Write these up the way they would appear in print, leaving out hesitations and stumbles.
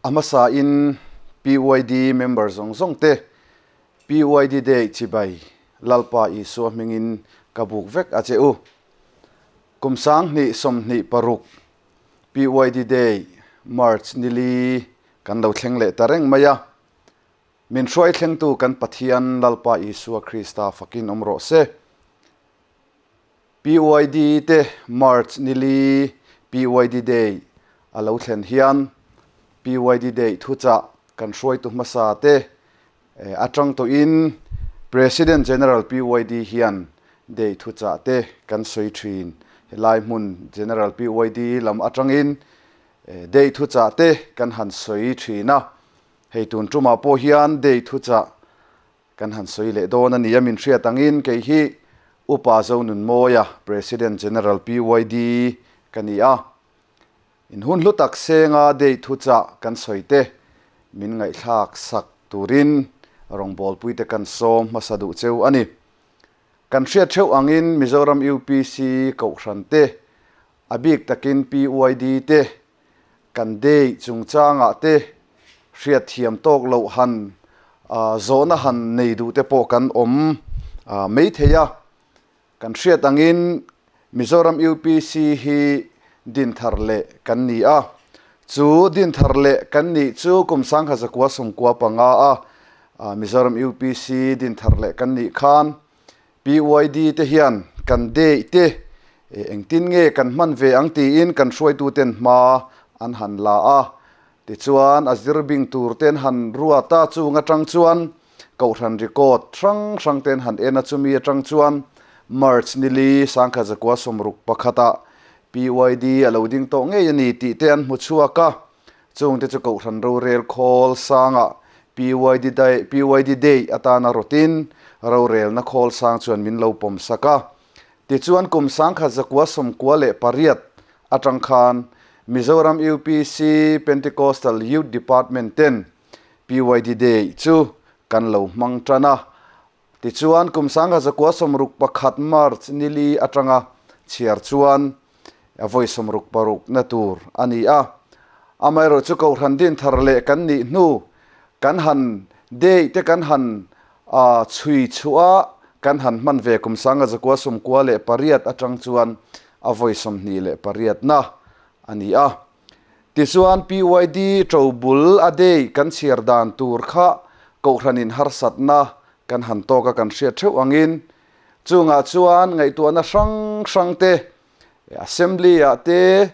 A hmasa in PYD member zawng zawng te PYD Day chibai Lalpa Isua hmingin ka buk vek a che u. Kum 2026 PYD Day March nili kan lo thleng leh ta reng mai a. Min hruai thlengtu kan Pathian Lalpa Isua Krista fakin awm rawh se. PYD te March nili PYD Day a lo thlen hian PYD Day thuchah kan hruaitu hmasa te atang tawhin President General PYD hian Day thuchah te kan sawi thin. Helai hmun General PYD lam atangin Day thuchah te kan han sawi thin a. Hei tun tumah pawh hian Day thuchah Kan han sawi leh dawn a ni a, min hriat angin kei hi Upa Zonunmawia, President General PYD ka ni a. In hun hlu tak senga dei thuchah kan sawi te min ngaihthlak sak turin rawngbawlpuite kan sawm hmasa duh cheu a ni. Kan hriat theuh angin Mizoram UPC Kohhran te, a bik takin PYD te Kan dei chungchangah te hriatthiam tawk loh han zawhna han nei duh te pawh kan awm mai thei a. Kan hriat angin Mizoram UPC hi dinthar leh kan ni a. Chu dinthar leh kan nih chu kum 1995 a Mizoram UPC dinthar leh kan nih khan PYD te hian kan dei te engtin nge kan hman ve ang tiin kan hruaituten hma an han la a. Tichuan a zir bing tur ten han ruat a, chung atang chuan Kohhran record hrang hrang ten han en a, chumi atang chuan March nili 1961 ah PYD a lo ding tawh ngei a ni tih te an hmu chhuak a. Chungte chu Kohhran rorel khawl sangah PYD Day, PYD Day atana rawtin rorelna khawl sang chuan min lo pawm sak a. Tichuan kum 1998 atang khan Mizoram UPC Pentecostal Youth Department ten PYD Day chu kan lo hmang tan a. Tichuan kum 1961 March nili atanga chhiar chuan a vawi 66 na tur a ni a. Amaherawh chu Kohhran din thar leh kan nih hnu kan han dei te kan han chhui chhuah a, kan han hman ve kum 1998 atang chuan a vawi 28 na a ni a. Tichuan PYD ṭobul a dei kan chhiar dan tur kha Kohhranin harsatna kan han tawk a kan hriat theuh angin Chungah chuan ngaihtuahna hrang hrang te, Assembly ah te,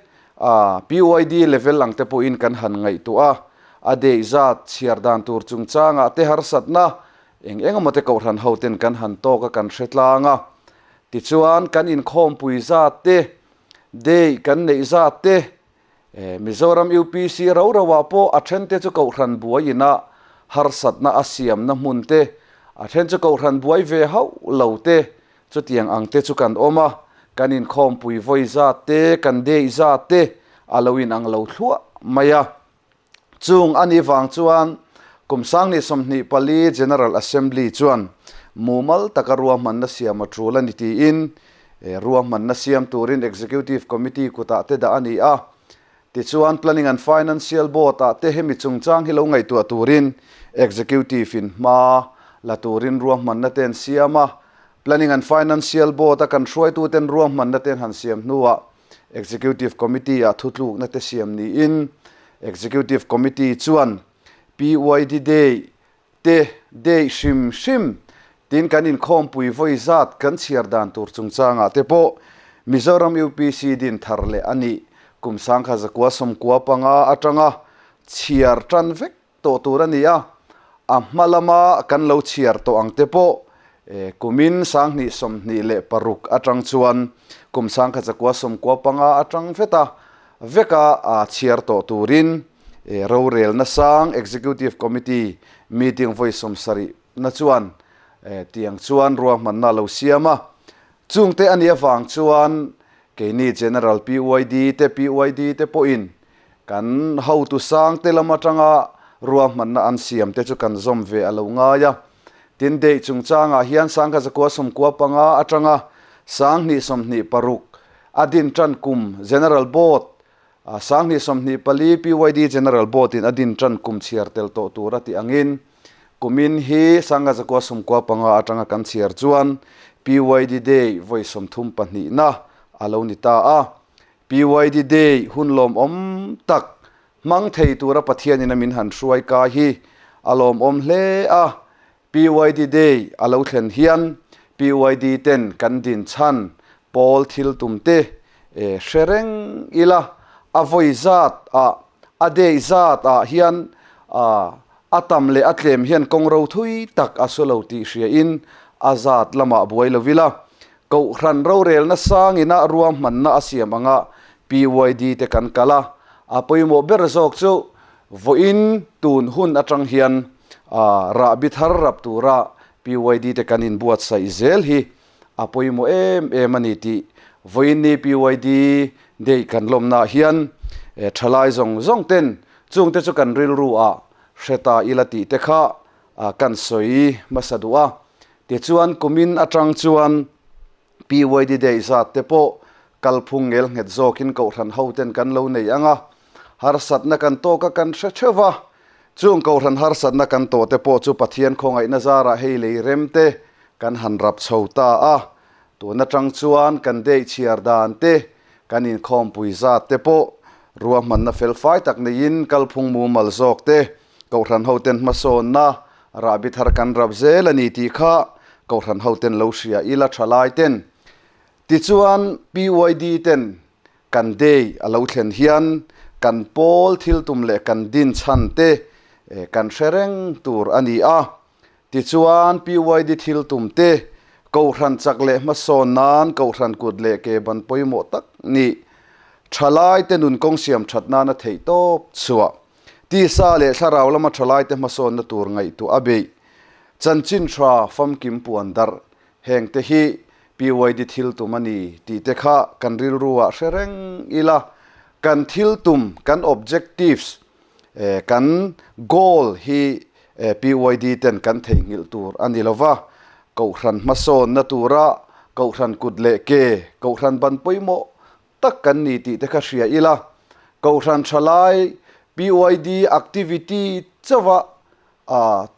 PYD level ang te pawhin kan han ngaihtuah a, a dei zat chhiar dan tur chungchangah te harsatna eng eng emaw te kohhran ho ten kan han tawk a kan hre tlang a. Tichuan kan inkhawmpui zat te, dei kan neih zat te, Mizoram UPC ro ro ah pawh a then te chu kohhran buai ina harsatna a siamna hmun te, a then chu kohhran buai ve hauh lo te, chutiang ang te chu kan awm a, kan inkhawmpui vawi zat te, kan deih zat te a lo inang lo thluah mai a. Chung a nih vang chuan kum 2024 General Assembly chuan mumal taka ruahmanna siam a tul a ni tiin ruahmanna siam turin Executive Committee kutah te dah a ni a. Tichuan Planning and Financial Board ah te hemi chungchang hi lo ngaihtuah turin Executive in hma la turin ruahmanna te an siam a. Planning and Financial Board a kan hruaituten ruahmanna te an han siam hnuah Executive Committee ah thutlukna te siam niin Executive Committee chuan PYD Day te Day hrim hrim tin kan inkhawmpui vawi zat kan chhiar dan tur chungchangah te pawh Mizoram UPC din thar leh a nih kum 1995 atanga chhiar tan vek tawh tur a ni a, a hma lama kan lo chhiar tawh ang te pawh kumin 2026 atang chuan kum 1995 atang veta veka chhiar tawh turin rorelna sang Executive Committee meeting vawi 70 na chuan tiang chuan ruahmanna a lo siam a. Chungte a nih avang chuan keini General PYD te PYD te pawhin Kan hotu sangte lam atanga ruahmanna an siam te chu kan zawm ve a lo ngai a. Tin, dei chungchangah hian 1995 atanga 2026 a din tan kum General Board 24 PYD General Board in a din tan kum chhiar tel tawh tur a tih angin kumin hi 1995 atanga kan chhiar chuan PYD Day vawi 32 na a lo ni ta a. PYD Day hun lawmawm tak hmang thei tura Pathianin a min han hruai kai hi a lawmawm hle a. PYD Day a lo thlen hian PYD ten kan din chhan pawl thil tum te hre reng ila, a vawi zat ah, a day zat ah hian a tam leh a tlem hian kawng ro thui tak a su lo tih hria in a zat lamah buai lo ila, Kohhran rorelna sangina ruahmanna a siam anga PYD te kan kal a, a pawimawh ber zawk chu vawiin tun hun atang hian rahbi thar rap tura PYD te kan inbuatsaih zel hi a pawimawh em em a ni tih vawiin ni PYD Day kan lawmnaah hian thalai zawng zawng ten chungte chu kan rilru ah hre ta ila tih te kha kan sawi hmasa duh a. Tichuan kumin atang chuan PYD Day zat te pawh kalphung ngel nghet zawkin kohhran ho ten kan lo nei ang a, harsatna kan tawk a kan hre theuh va, chung kohhran harsatna kan tawh te pawh chu Pathian khawngaihna zarah hei lei rem te kan han rap chho ta a, tun atang chuan kan day chhiar dan te, kan inkhawmpui zat te pawh ruahmanna felfai tak neiin kalphung mumal zawk te Kohhran hoten hmasawnna rahbi thar kan rap zel a ni tih kha Kohhran hoten lo hria ila tha lai ten. Tichuan PYD ten kan day a lo thlen hian kan pawl thil tum leh kan din chhan te kan hre reng tur a ni a. Tichuan PYD thil tum te Kohhran chak leh hmasawn nan Kohhran kut leh ke ban pawimawh tak nih thalai te nun kawng siam that nana theih tawp chhuah. Tisa leh thlarau lama thalaite hmasawnna tur ngaihtuah a beih. Chanchin tha famkim puan darh heng te hi PYD thil tum a ni tih te kha kan rilru ah hre reng ila, kan thil tum, kan objectives, kan goal hi PYD ten kan theihnghilh tur a ni lova, Kohhran hmasawnna tura Kohhran kut leh ke, Kohhran ban pawimawh tak kan ni tih te kha hria ila, Kohhran thalai PYD activity chauha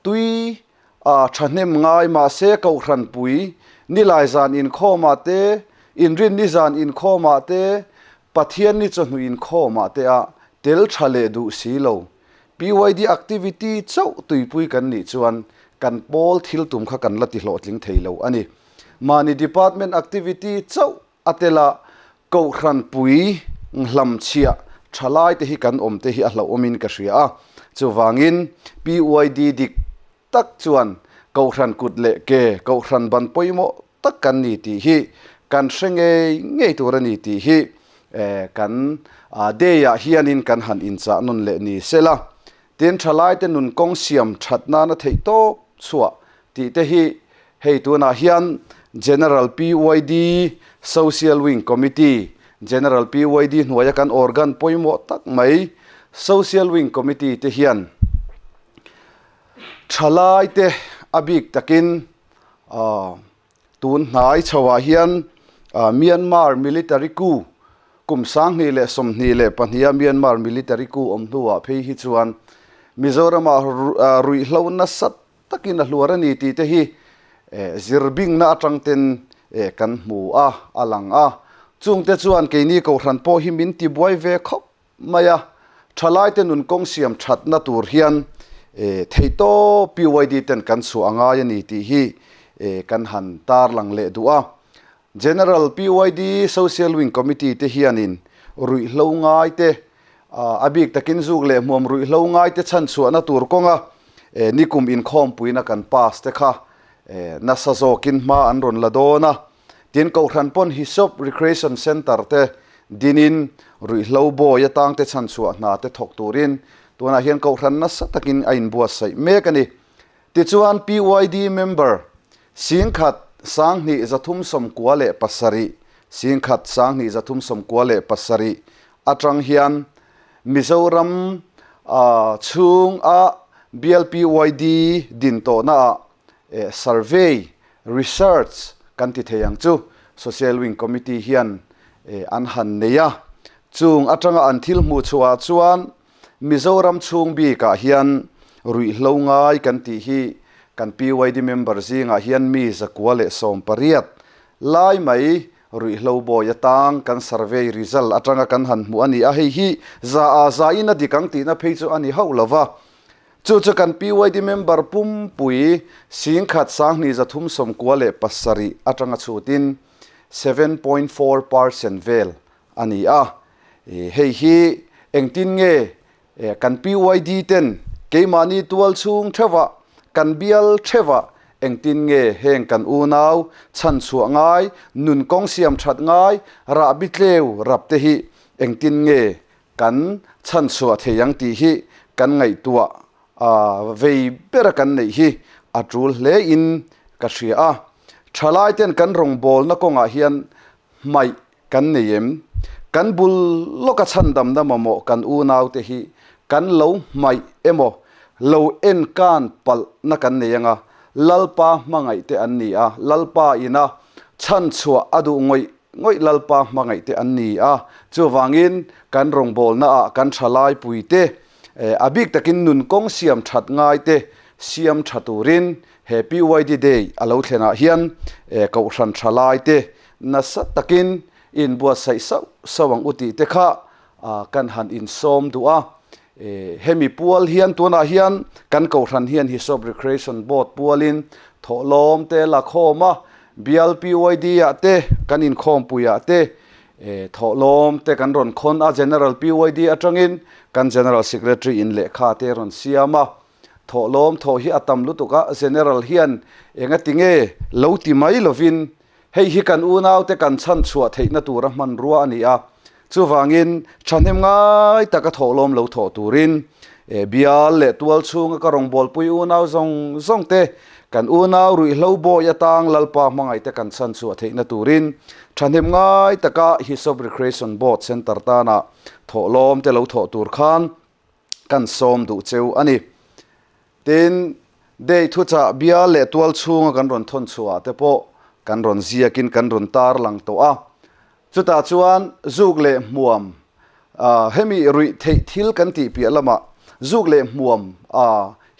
tui thahnem ngai mahse Kohhran pui nilai zan inkhawmah te, Inrinni zan inkhawmah te, Pathianni chawhnu inkhawmah te a tel tha leh duh si lo. PYD activity chauh tuipui kan nih chuan kan pawl thil tum kha kan la ti hlawhtling thei lo a ni. Mahni department activity chauh A tela Kohhran pui nghlamchhiah thalai te hi kan awm te hi a hlauhawmin ka hria a, chuvangin PYD dik tak chuan Kohhran kut leh ke, Kohhran ban pawimawh tak kan ni tih hi kan hre ngei ngei tur a ni tih hi kan day-ah hianin kan han inchah nawn leh ni sela. Tin, thalaite nun kawng siam that nana theih tawp chhuah tih te hi hei tunah hian General PYD Social Wing Committee, General PYD hnuaia kan organ pawimawh tak mai Social Wing Committee te hian thalaite a bik takin Tun hnai chhoah hian Myanmar military coup kum 2022 a Myanmar military coup awm hnuah phei hi chuan Mizoramah ruihhlo nasa takin a hluar a ni tih te hi zirbingna atang ten kan hmu a, a lang a. Chungte chuan keini Kohhran pawh hi min tibuai ve khawp mai a, thalaite nun kawng siam thatna tur hian theihtawp PYD ten kan chhuah a ngai a ni tih hi kan han tarlang leh duh a. General PYD Social Wing Committee te hianin ruihhlo ngaite, a bik takin zuk leh hmuam ruihhlo ngaite chhanchhuahna tur kawnga nikum inkhawmpuina kan pass te kha nasa zawkin hma an rawn la dawn a. Tin, Kohhran pawn Hisop Recreation Centre te dinin ruihhlo bawi atangte chhanchhuah hna te thawk turin tunah hian Kohhran nasa takin a inbuatsaih mek a ni. Tichuan, PYD member 1397, 1397 atang hian Mizoram chhunga Bial PYD din tawhnaah survey Research kan ti thei ang chu Social Wing Committee hian an han nei a. Chung atanga an thil hmuh chhuah ah chuan Mizoram chhung bikah hian ruihhlo ngai kan tih hi kan PYD member zingah hian mi 118 lai mai ruihhlo bawi atang kan survey result atanga kan han hmuh a ni a, hei hi za ah za in a dik ang tihna phei chu a ni hauh lo va. Chu chu kan PYD member pumpui 10,000 237 atanga chhutin 7.4% vel a ni a. Hei hi engtin nge kan PYD ten keimahni tual chhung theuhah, kan bial theuhah engtin nge heng kan unau chhanchhuah ngai, nun kawng siam that ngai, rahbi tleu rap te hi engtin nge kan chhanchhuah thei ang tih hi kan ngaihtuah vei bera kan neih hi a tul hle in ka hria a. Thalai ten kan rawngbawlna kawngah hian hmaih kan nei em? Kan bul lawka chhandamna mamawh kan unaute hi kan lo hmaih emaw, lo enkan palhna kan nei anga, Lalpa hmangaihte an ni a, Lalpa ina chhanchhuah a duh ngawih ngawih Lalpa hmangaihte an ni a, chuvangin kan rawngbawlnaah kan thalaipuite, a bik takin nun kawng siam that ngaite siam tha turin he PYD Day a lo thlenah hian Kohhran thalaite nasa takin inbuatsaih sauh sauh ang u tih te kha kan han insawm duh a. Hemi pual hian tunah hian kan Kohhran hian Hisop Recreation Board pualin thawhlawm te la khawm a, bial PYD ah te kan inkhawmpui ah te thawhlawm te kan rawn khawn a, General PYD atangin kan General Secretary in lehkha te rawn siam a. Thawhlawm thawh hi a tam lutuk a, General hian engati nge lo ti mai lovin hei hi kan unaute kan chhanchhuah theihna tura hmanrua a ni a, chuvangin thahnem ngai taka thawhlawm lo thawh turin bial leh tual chhunga ka rawngbawlpui unau zawng zawng te, kan unau ruihhlo bawi atang Lalpa hmangaihte kan chhanchhuah theihna turin thahnem ngai taka Hisop Recreation Board Centre tana thawhlawm te lo thawh tur khan kan sawm duh cheu a ni. Tin, Day thuchah bial leh tual chhunga kan rawn thawn chhuah ah te pawh kan rawn ziakin kan rawn tar lang tawh a. Chutah chuan zuk leh hmuam, hemi ruih theih thil kan tih piah lamah zuk leh hmuam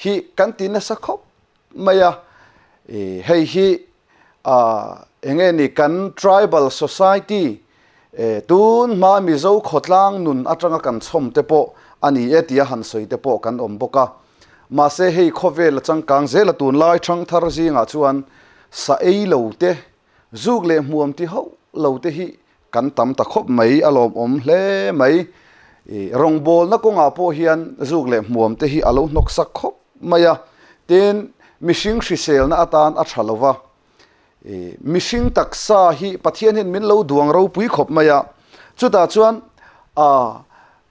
hi kan ti nasa khawp mai a. Hei hi eng nge ni kan tribal society tun hma Mizo khawtlang nun atanga kan chhawm te pawh a ni e tia han sawi te pawh kan awm bawk a. Mahse hei khawvel a changkang zel a tunlai thangthar zingah chuan sa ei lo te, zuk leh hmuam ti hauh lo te hi kan tam ta khawp mai, a lawmawm hle mai. Rawngbawlna kawngah pawh hian zuk leh hmuam te hi a lo hnawksak khawp mai a, tin mihring hriselna atan a tha lo va, mihring taksa hi Pathian hian min lo duang ropui khawp mai a, chutah chuan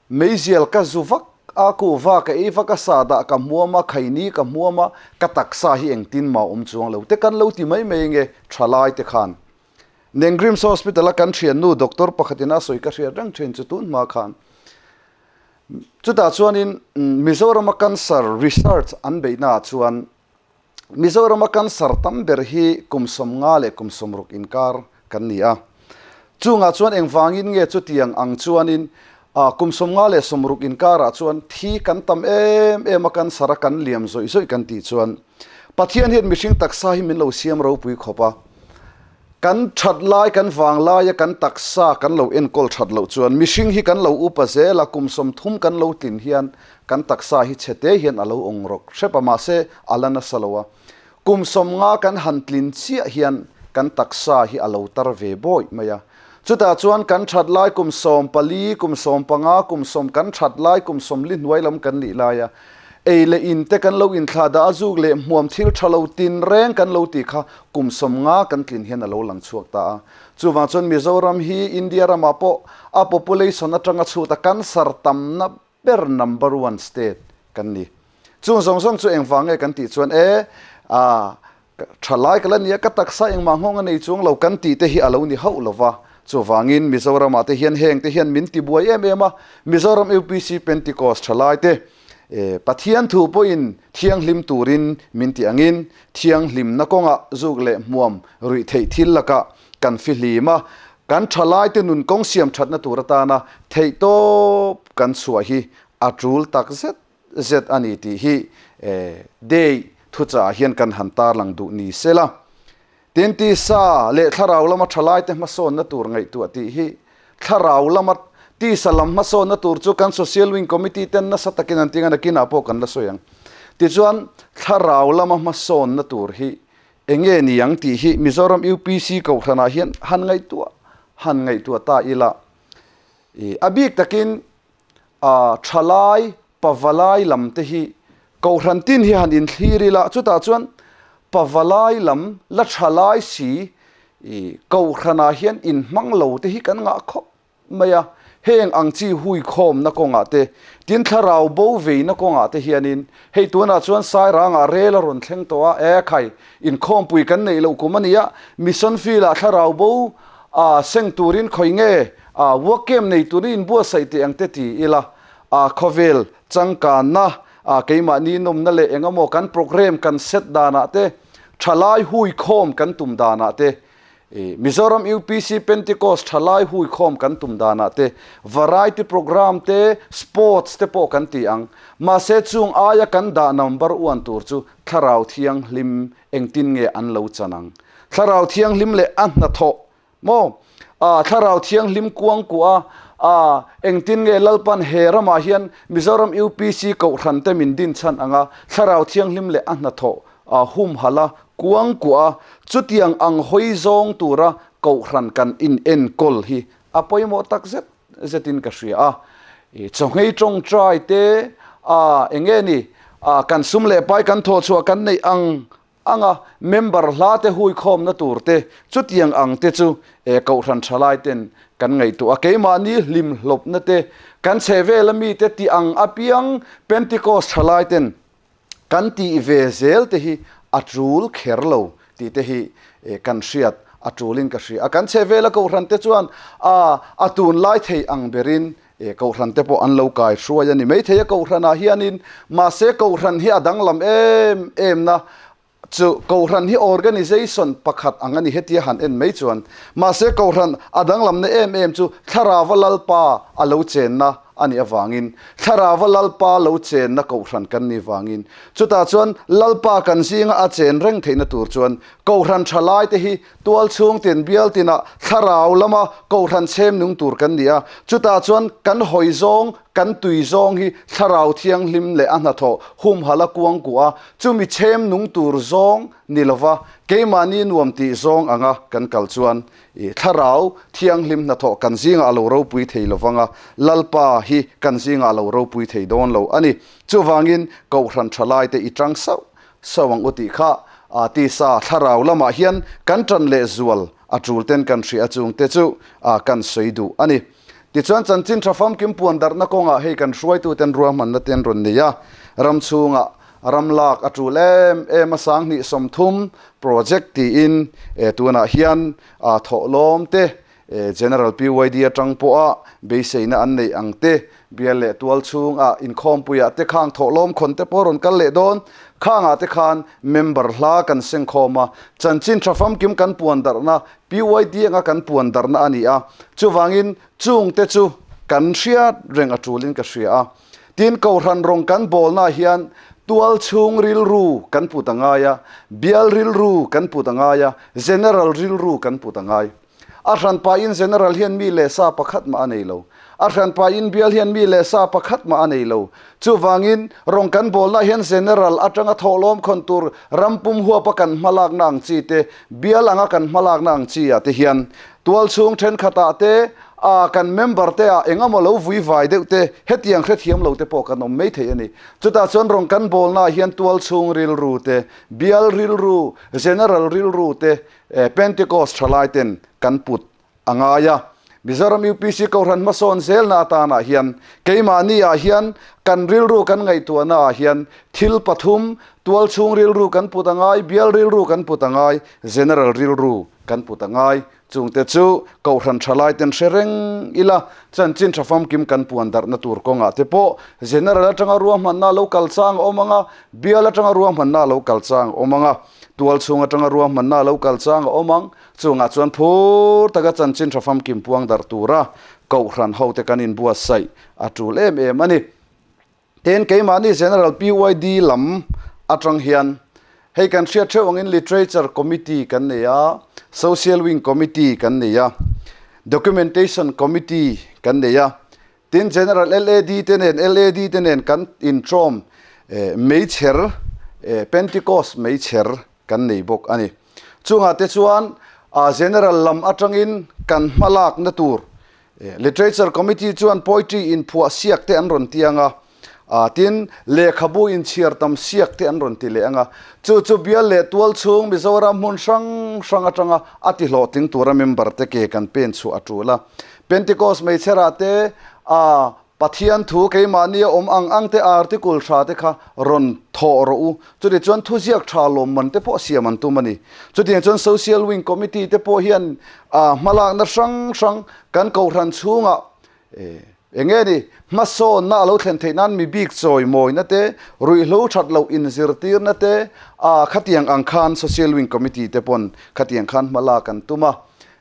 meizial ka zu vak a, kuhva ka ei vak a, sahdah ka hmuam a, khaini ka hmuam a, ka taksa hi engtin mah awm chuang lo te kan lo ti mai mai nge thalai te khan. Nengrims Hospital a kan thiannu doctor pakhatin a sawi ka hriat reng thin chu tun hma khan chutah chuanin Mizorama cancer research an beihnaah chuan Mizorama cancer tam ber hi kum 50 leh kum 60 inkar kan ni a. Chungah chuan engvangin nge chutiang ang chuanin kum 50 leh 60 inkarah chuan thi kan tam em em a cancer a kan liam zawih zawih kan tih chuan Pathian hian mihring taksa hi min lo siam ropui khawp a, kan that lai, kan vang laia kan taksa kan lo enkawl that loh chuan mihring hi kan lo upa zel a, kum 30 kan lo tlin hian kan taksa hi chhe te hian a lo awng rawk hrep a, mahse a la nasa lo a, kum 50 kan han tlin chiah hian kan taksa hi a lo tar ve bawih mai a. Chutah chuan kan that lai kum 14, kum 15, kum sawm kan that lai kum 40 hnuai lam kan nih laia ei leh in te kan lo inthlah dah a zuk leh hmuam thil tha lo tin reng kan lo tih kha kum 50 kan tlin hian a lo lang chhuak ta a. Chuvang chuan Mizoram hi India ramah pawh a population atanga chhut a cancer tamna ber number one state kan ni. Chung zawng zawng chu engvang nge kan tih chuan e a thalai ka la nia ka taksa engmah nghawng a nei chuang lo kan tih te hi a lo ni hauh lo va. Chuvangin Mizoramah te hian heng te hian min tibuai em em a, Mizoram UPC Pentecost thalai te e Pathian thu pawhin thianghlim turin min ti angin thianghlimna kawngah zuk leh hmuam ruih theih thil lakah kan fihlim a. Kan thalaite nun kawng siam thatna tur atana theihtawp kan chhuah hi a tul tak zet zet a ni tih hi Day thuchah ah hian kan han tarlang duh ni sela. Tin, tisa leh thlarau lama thalaite hmasawnna tur ngaihtuah tih hi thlarau lama tisa lam hmasawnna tur chu kan Social Wing Committee ten nasa takin an tinga nakinah pawh kan la sawi ang. Tichuan, thlarau lama hmasawnna tur hi Enge ni ang tih hi Mizoram UPC Kohhranah hian han ngaihtuah han ngaihtuah ta ila. I a bik takin a thalai pavalai lam te hi Kohhran tin hi han inthlir ila chutah chuan pavalai lam la thalai si i Kohhranah hian inhmang lo te hi kan ngah khawp mai a, heng ang chi hui khawmna kawngah te, tin thlarau bo veina kawngah te hianin hei tunah chuan Sairangah rel a rawn thleng tawh a, e khai, inkhawmpui kan neih loh kum a nia, mission field ah thlarau bo a seng turin khawi nge a work camp nei turin inbuatsaih teh ang te ti ila, a khawvel changkanna a keimahni nawmna leh engemaw kan programme kan set danah te, thalai hui khawm kan tum danah te, Mizoram UPC Pentecost thalai huikhawm kan tum danah te, variety programme te, sports te pawh kan ti ang. Mahse chung aia kan dah number uan tur chu Thlarau Thianghlim engtin nge an lo chan ang? Thlarau Thianghlim leh a hnathawh maw? Aa Thlarau Thianghlim kuangkuah a aa engtin nge Lalpan he ramah hian Mizoram UPC Kohhran te min din chhan ang a, Thlarau Thianghlim leh a hnathawh a humhalh a, kuangkuah a, chutiang ang hawi zawng tura kohhran kan inenkawl hi a pawimawh tak zet zetin ka hria a. I chawngei tawngtai te, a eng nge ni, a kan sum leh pai kan thawhchhuah kan neih ang ang a, member hla te huikhawmna tur te, chutiang ang te chu e kohhran thalai ten kan ngaihtuah a, keimahni hlimhlawpna te, kan chhehvela mite tih ang apiang Pentecost thalai ten Kan tih ve zel te hi a tul kher lo tih te hi kan hriat a tulin ka hria a. Kan chhe vela Kohhran te chuan a a tunlai thei ang berin Kohhran te pawh an lo kai hruai a ni maithei a Kohhranah hianin mahse Kohhran hi a danglam em em na chu Kohhran hi organisation pakhat ang a ni hetia han en mai chuan mahse Kohhran a danglamna em em chu Thlarauva Lalpa a lo chenna a nih avangin Thlarauva Lalpa lo chenna Kohhran kan nih vangin chutah chuan Lalpa kan zinga a chen reng theihna tur chuan Kohhran tha laite hi tual chhung tin bial tinah Thlarau lama Kohhran chhem nung tur kan ni a, chutah chuan kan hawi zawng kan tui zawng hi Thlarau Thianghlim leh a hnathawh humhalh a kuangkuah a, chumi chhem nung tur zawng ni lova keimahni nuam tih zawng anga kan kal chuan I Thlarau Thianghlim hnathawh kan zingah a lo ropui thei lo vang a, Lalpa hi kan zingah a lo ropui thei dawn lo a ni. Chuvangin Kohhran thalaite i tang sauh sauh ang u tih kha tisa Thlarau lamah hian kan tan leh zual a tul ten kan hria chungte chu kan sawi duh a ni. Tichuan chanchin tha famkim puan darhna kawngah hei kan hruaituten ruahmanna te an rawn nei a, ram chhungah ram lak a tul em em a 2030 project tiin tunah hian thawhlawm te General PYD atang pawha beiseina an neih ang te, bial leh tual chhungah inkhawmpuiah te khang thawhlawm khawn te pawh rawn kal leh dawn. Khangah te khan member hla kan sengkhawm a, chanchin tha famkim kan puan darhna PYD anga kan puan darhna a ni a, chuvangin chungte chu kan hriat reng a tulin ka hria a. Tin, Kohhran rawng kan bawlnaah hian tual chhung rilru kan put a ngai a, bial rilru kan put a ngai a, general rilru kan put a ngai. A hranpain general hian mi leh sa pakhat mah a nei lo. A hranpain bial hian mi leh sa pakhat mah a nei lo. Chuvangin, rawng kan bawlnaah hian general atanga thawhlawm khawn tur ram pum huapa kan hmalakna ang chi te, bial anga kan hmalakna ang chi ah te hian tual chhung thenkhatah te, a kan member te ah eng emaw lo vui vai deuh te, hetiang hrethiam lo te pawh kan awm mai thei a ni. Chutah chuan rawng kan bawlnaah hian tual chhung rilru te, bial rilru, general rilru te, Pentecost thalai ten kan put a ngai a. Mizoram UPC Kohhran hmasawn zelna atanah hian keimahni ah hian Kan rilru kan ngaihtuahna ah hian thil pathum, tualchhung rilru kan put a ngai, bial rilru kan put a ngai, general rilru kan put a ngai. Chungte chu Kohhran thalai ten hre reng ila, chanchin tha famkim kan puan darhna tur kawngah te pawh General atanga ruahmanna lo kal chang a awm ang a, Bial atanga ruahmanna lo kal chang a awm ang a, Tualchhung atanga ruahmanna lo kal chang a awm ang. Chungah chuan phur taka chanchin tha famkim puang darh tura Kohhran hote kan inbuatsaih a tul em em a ni. Tin, keimahni General PYD lam atang hian hei kan hriat theuh angin Literature Committee kan nei a, Social Wing Committee kan nei a, Documentation Committee kan nei a. Tin, General LAD te nen LAD te nen kan intrawm meichher, Pentecost meichher kan nei bawk a ni. Chungah te chuan General lam atangin kan hmalakna tur Literature Committee chuan poetry inphuah siak te an rawn ti ang a, tin, lehkhabu inchhiar tam siak te an rawn ti leh ang a. Chu chu bial leh tual chhung Mizoram hmun hrang hrang atanga a ti hlawhtling tura member te ke kan pen chhuah a tul a. Pentecost hmeichherah te a Pathian thu keimahni a awm ang ang te article tha te kha rawn thawh rawh u. Chutiang chuan thuziak tha lawmman te pawh siam an tum a ni. Chutiang chuan Social Wing Committee te pawh hian hmalakna hrang hrang kan kohhran chhungah eng nge ni hmasawnna a lo thlen theih nan mi bik chawimawina te, ruihhlo that loh inzirtirna te khatiang ang khan Social Wing Committee te pawn khatiang khan hmalak an tum a.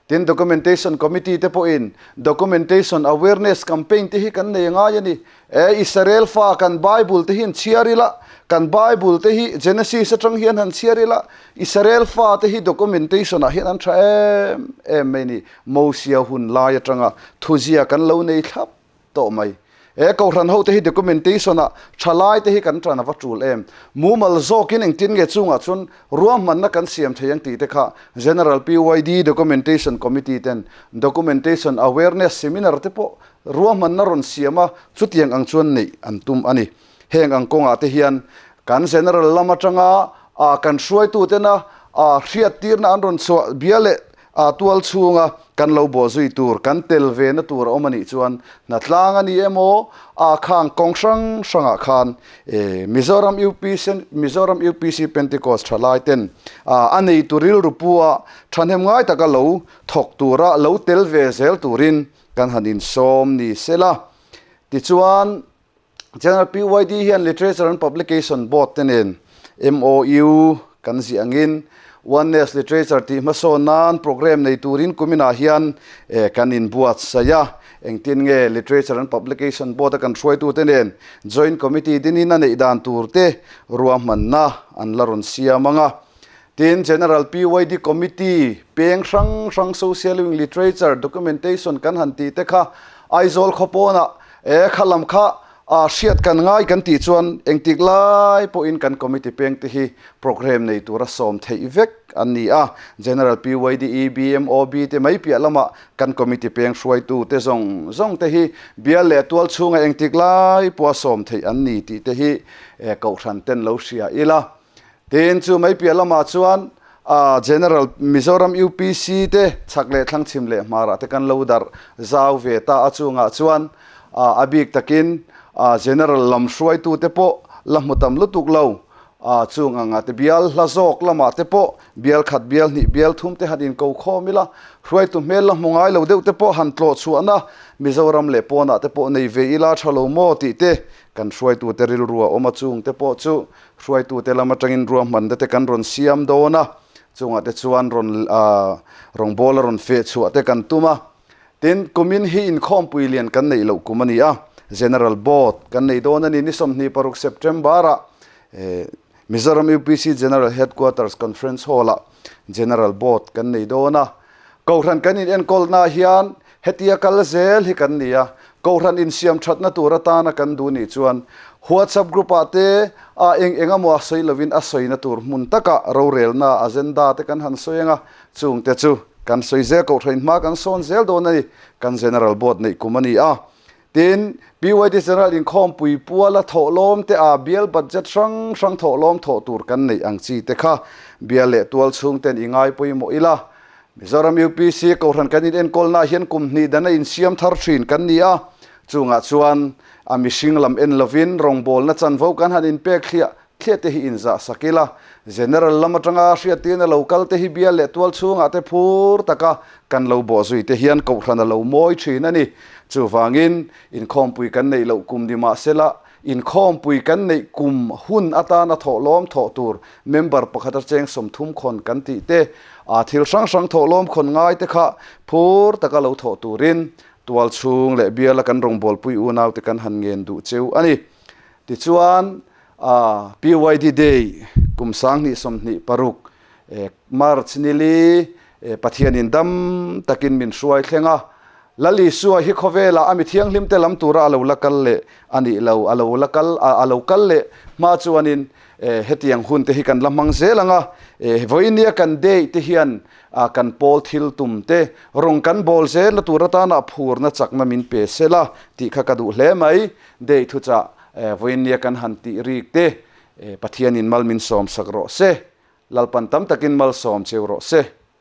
Tin, Documentation Committee te pawhin Documentation Awareness Campaign te hi kan nei ngai a ni. E, Israel fa kan Bible te hi an chhiar ila, kan Bible te hi Genesis atang hian han chhiar ila, Israel fa te hi documentation ah hian an tha em em mai ni. Mosia hun lai atanga thuzia kan lo nei thlap tawh mai. He Kohhran hote hi documentation ah thalai te hi kan tan a va tul em? Mumal zawkin engtin nge chungah chuan ruahmanna kan siam thei ang tih te kha General PYD Documentation Committee ten Documentation Awareness Seminar te pawh ruahmanna rawn siam a, chutiang ang chuan neih an tum a ni. Heng ang kawngah te hian kan General lam atanga kan hruaitutena hriattirna an rawn chhuah bia leh tual chhunga kan lo bawh zui tur, kan tel ve na tur a awm a nih chuan hnatlang a ni emaw khang kawng hrang hrangah khan Mizoram UPC Mizoram UPC Pentecost thalai ten a neitu rilru pu a thahnem ngai taka lo thawk tura lo tel ve zel turin kan han insawm ni sela. Tichuan. General PYD hian Literature and Publication Board te nen MOU kan ziah angin Oneness Literature tih hmasawn nan programme nei turin kuminah hian kan inbuatsaih a. Engtin nge Literature and Publication Board a kan hruaitute nen Joint Committee dinin a neih dan tur te ruahmanna an la rawn siam ang a. Tin, General PYD Committee peng hrang hrang Social Wing Literature Documentation kan han tih te kha Aizawl khawpawnah e kha lam kha hriat kan ngai kan tih chuan engtik lai pawhin kan committee peng te hi programme nei tura sawm theih vek an ni a. General PYD EBMOB te mai piah lamah kan committee peng hruaitu te zawng zawng te hi bial leh tual chhunga engtik lai pawha sawm theih an ni tih te hi kohhran ten lo hria ila. Tin, chu mai piah lamah chuan General Mizoram UPC te chhak leh thlang chhim leh hmarah te kan lo darh zau ve ta a, chungah chuan a bik takin General lam hruaitu te pawh la hmu tam lutuk lo, chung anga te bial hla zawk lamah te pawh bial khat, bial hnih, bial thum te han inko khawm ila, hruaitu hmel la hmu ngai lo deuh te pawh han tlawh chhuahna Mizoram leh pawnah te pawh nei ve ila tha lo maw tih te kan hruaitute rilru a awm a, chung te pawh chu Hruaitute lam atangin ruahmanna te kan rawn siam dawn a, chungah te chuan rawn rawngbawla rawn feh chhuah te kan tum a. Tin, kumin hi inkhawmpui lian kan neih loh kum a ni a, General Board kan nei dawn a ni. Ni 26 September-ah Mizoram UPC General Headquarters Conference Hall-ah General Board kan nei dawn a. Kohhran kan inenkawlnaah hian hetia kal zel hi kan ni a, Kohhran insiam thatna tur atana kan duh nih chuan WhatsApp group-ah te a eng eng emaw a sawi lovin a sawina tur hmun takah rorelna agenda te kan han sawi ang a, chungte chu kan sawi zel Kohhran hma kan sawn zel dawn a ni, kan General Board neih kum a ni a. Tin, PYD General inkhawmpui puala thawhlawm te a bial budget hrang hrang thawhlawm thawh tur kan neih ang chi te kha bial leh tual chhung ten i ngai pawimawh ila. Mizoram UPC Kohhran kan inenkawlnaah hian kum hnih dana insiam thar thin kan ni a, chungah chuan A mihring lam en lovin rawngbawlna chanvo kan han inpek thliah thliah te hi inzah sak ila, General lam atanga hriattirna lo kal te hi bial leh tual chhungah te phur taka kan lo bawh zui te hian kohhran a lo mawi thin a ni. Chuvangin, inkhawmpui kan neih loh kum ni mahsela, inkhawmpui kan neih kum hun atana thawhlawm thawh tur member pakhata cheng 30 khawn kan tih te, a thil hrang hrang thawhlawm khawn ngai te kha phur taka lo thawh turin Tual chhung leh biala kan rawngbawlpui unaute kan han ngen duh cheu a ni. Tichuan, PYD Day kum 2026 March nili Pathianin dam takin min hruai thleng a, Lal Isua hi khawvelah a mi thianghlimte lam tura a lo la kal leh a nih lo, a lo la kal, a lo kal leh hma chuanin hetiang hunte hi kan la hmang zel ang a, vawinia kan day te hian A kan pawl thil tum te rawn kan bawl zel na tur atana phurna chakna min pe sela tih kha ka duh hle mai. Day thuchah vawiinnia kan han tih rik te Pathianin mal min sawm sak rawh se. Lalpan tam takin malsawm cheu rawh se.